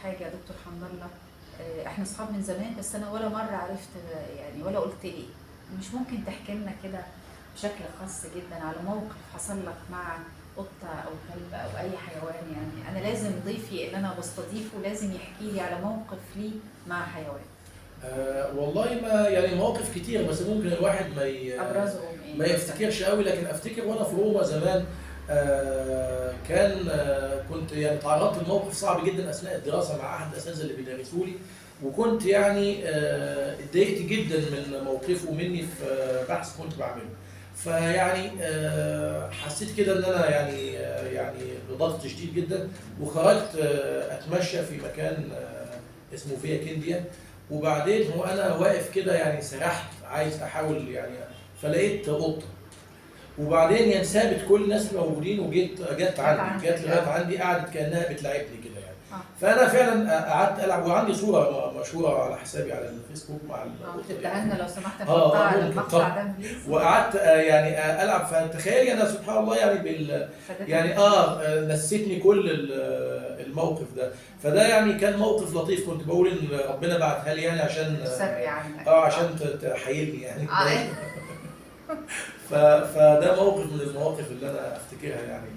حاجة يا دكتور حمد الله. احنا اصحاب من زمان، بس انا ولا مرة عرفت يعني ولا قلت لي. مش ممكن تحكي لنا كده بشكل خاص جدا على موقف حصل لك مع قطة او كلب او اي حيوان؟ يعني انا لازم ضيفي اللي انا بستضيفه لازم يحكي لي على موقف ليه مع حيوان. والله ما يعني مواقف كتير، بس ممكن الواحد ابرزهم ايه؟ ما يفتكرش قوي، لكن افتكر وانا في روما زمان كان كنت يعني تعرضت لموقف صعب جدا اثناء الدراسة مع احد الاساتذة اللي بيدرسوا لي، وكنت يعني اتضايقت جدا من موقفه مني في بحث كنت بعمله. فيعني حسيت كده ان انا يعني بضغط شديد جدا، وخرجت اتمشى في مكان اسمه فيا كينديا، وبعدين وانا واقف كده يعني سرحت عايز احاول يعني، فلقيت قطة، وبعدين يعني سابت كل الناس الموجودين وجيت جت عندي، جت لغاية عندي، قعدت كانها بتلاعبني كده يعني. فانا فعلا قعدت العب، وعندي صوره مشهورة على حسابي على الفيسبوك مع القطة. تديها لنا لو سمحت، نحطها على المقطع ده please. وقعدت يعني العب، فتخيلي انا سبحان الله يعني بال يعني نسيتني كل الموقف ده. فده يعني كان موقف لطيف، كنت بقول ان ربنا بعتها لي يعني عشان عشان تحيلني يعني. فده موقف من المواقف اللي انا افتكرها يعني.